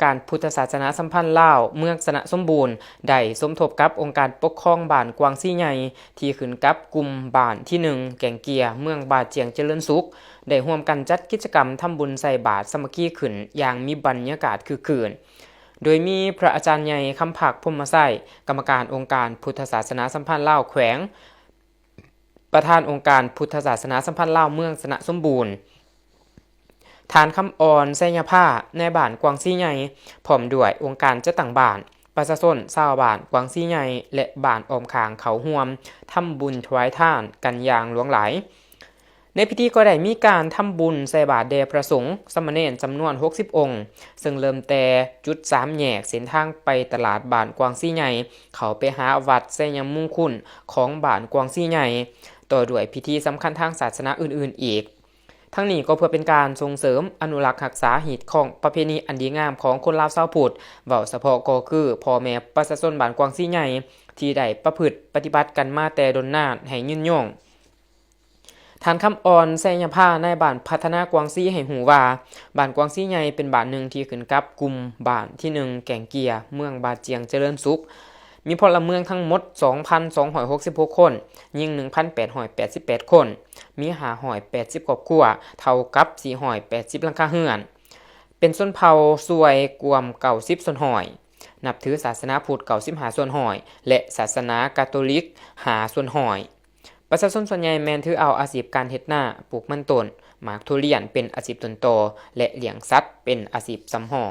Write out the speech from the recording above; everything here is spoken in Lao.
ການພຸດທະສາສະໜາສຳພັນລາວ ເມືອງຊະນະສົມບູນ ໄດ້ສົມທົບກັບອົງການປົກຄອງບ້ານກວາງຊີໃຫຍ່ ທີ່ຂຶ້ນກັບກຸ່ມບ້ານທີໜຶ່ງ ແກງເກຍ ເມືອງບາຈຽງຈະເລີນສຸກ ໄດ້ຮ່ວມກັນຈັດກິດຈະກຳທຳບຸນໃສ່ບາດສາມັກຄີຂຶ້ນຢ່າງມີບັນຍາກາດຄຶກຄື້ນ ໂດຍມີພະອາຈານໃຫຍ່ ຄຳພັກ ພົມມະໄຊ ກຳມະການອົງການພຸດທະສາສະໜາສຳພັນລາວແຂວງ, ປະທານອົງການພຸດທະສາສະໜາສຳພັນລາວເມືອງຊະນະສົມບູນ, ທ່ານ ຄຳອ່ອນ ໄຊຍະພາ ນາຍບ້ານກວາງຊີໃຫຍ່ ພ້ອມດ້ວຍອົງການຈັດຕັ້ງບ້ານ, ປະຊາຊົນຊາວບ້ານກວາງຊີໃຫຍ່ ແລະ ບ້ານອ້ອມຂ້າງເຂົ້າຮ່ວມທຳບຸນຖວາຍທານກັນຢ່າງຫຼວງຫຼາຍ. ໃນພິທີກໍໄດ້ມີການທຳບຸນໃສ່ບາດແດ່ພະສົງ, ສາມະເນນຈຳນວນຫົກສິບອົງ, ເຊິ່ງເລີ່ມແຕ່ຈຸດສາມແຍກເສັ້ນທາງໄປຕະຫຼາດບ້ານກວາງຊີໃຫຍ່ ເຂົ້າໄປຫາວັດໄຊຍະມຸງຄຸນຂອງບ້ານກວາງຊີໃຫຍ່, ຕໍ່ດ້ວຍພິທີສຳຄັນທາງສາສະໜາອື່ນໆອີກ. ທັງນີ້ກໍເພື່ອເປັນການສົ່ງເສີມອະນຸລັກຮັກສາຮີດຄອງປະເພນີອັນດີງາມຂອງຄົນລາວຊາວພຸດ, ເວົ້າສະເພາະກໍຄືພໍ່ແມ່ປະຊາຊົນບ້ານກວາງຊີໃຫຍ່ ທີ່ໄດ້ປະພຶດປະຕິບັດກັນມາແຕ່ດົນນານໃຫ້ຍືນຍົງ. ທ່ານ ຄຳອ່ອນ ໄຊຍະພາ ນາຍບ້ານພັດທະນາກວາງຊີ ໃຫ້ຮູ້ວ່າ ບ້ານກວາງຊີໃຫຍ່ເປັນບ້ານໜຶ່ງທີ່ຂຶ້ນກັບກຸ່ມບ້ານທີໜຶ່ງ ແກງເກຍ ເມືອງບາຈຽງຈະເລີນສຸກ, ມີພົນລະເມືອງທັງໝົດສອງພັນສອງຮ້ອຍຫົກສິບຫົກຄົນ, ຍິງໜຶ່ງພັນແປດຮ້ອຍແປດສິບແປດຄົນ, ມີຫ້າຮ້ອຍແປດສິບຄອບຄົວ, ເທົ່າກັບສີ່ຮ້ອຍແປດສິບຫຼັງຄາເຮືອນ, ເປັນຊົນເຜົ່າຊວຍກວມເກົ້າສິບສ່ວນຮ້ອຍ, ນັບຖືສາສະໜາພຸດເກົ້າສິບຫ້າສ່ວນຮ້ອຍ ແລະ ສາສະໜາກາໂຕລິກຫ້າສ່ວນຮ້ອຍ. ປະຊາຊົນສ່ວນໃຫຍ່ແມ່ນຖືເອົາອາຊີບການເຮັດນາ, ປູກມັນຕົ້ນ, ໝາກທຸລຽນເປັນອາຊີບຕົ້ນຕໍ ແລະ ລ້ຽງສັດເປັນອາຊີບສຳຮອງ.